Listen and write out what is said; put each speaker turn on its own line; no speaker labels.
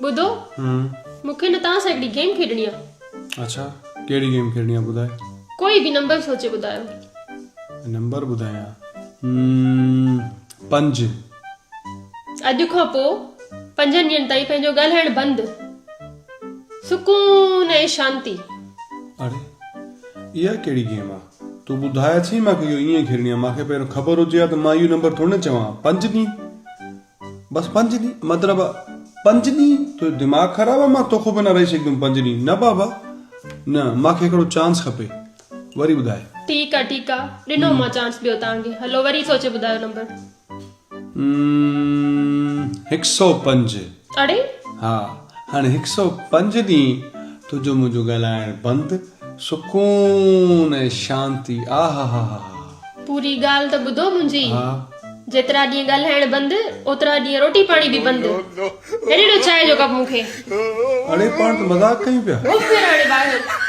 ٻڌو مون کي نه توهان سان هڪڙي گيم کيڏڻي آ.
اڇا ڪهڙي گيم کيڏڻي آ ٻڌاء.
ڪوئي به نمبر سوچي ٻڌايو.
نمبر ٻڌايان پنج.
اڄ کان پو پنجن ڏينهن تائين پنهنجو ڳالهائڻ بند. سڪون ۽ شانتي.
اڙي اها ڪهڙي گيم آ. تون ٻڌاء ڇي مانکي اهو ائين کيڏڻي آ مانکي پهريون خبر هجي ها ته مان اهو نمبر ٿوري نه چوان ها پنج ڏينهن. بس پنج ڏينهن مطلب پنج ڏينهن تنهنجو دماغ خراب آ مان توکان بنا رهي سگهندم پنج ڏينهن نه بابا نه مانکي هڪڙو چانس کپي وري ٻڌاء.
ٺيڪ آ ٺيڪ آ ڏنو مان چانس ٻيو توهان کي هلو وري سوچي ٻڌايو نمبر.
هڪ سو پنج.
اڙي.
ها هاڻي هڪ سو پنج ڏينهن تنهنجو منهنجو ڳالهائڻ بند سڪون ۽ شانتي آهاهاهاها.
پوري ڳالهه ته ٻڌو منهنجي.
ها.
جيترا ڏينهن ڳالهائڻ بند، اوترا ڏينهن روٽي پاڻي به بند. هيڏي ڏيو چانهه جو ڪپ مون کي.
اڙي پاڻ ته مذاق ڪيون پيا.
گم ڦير هاڻي ٻاهر.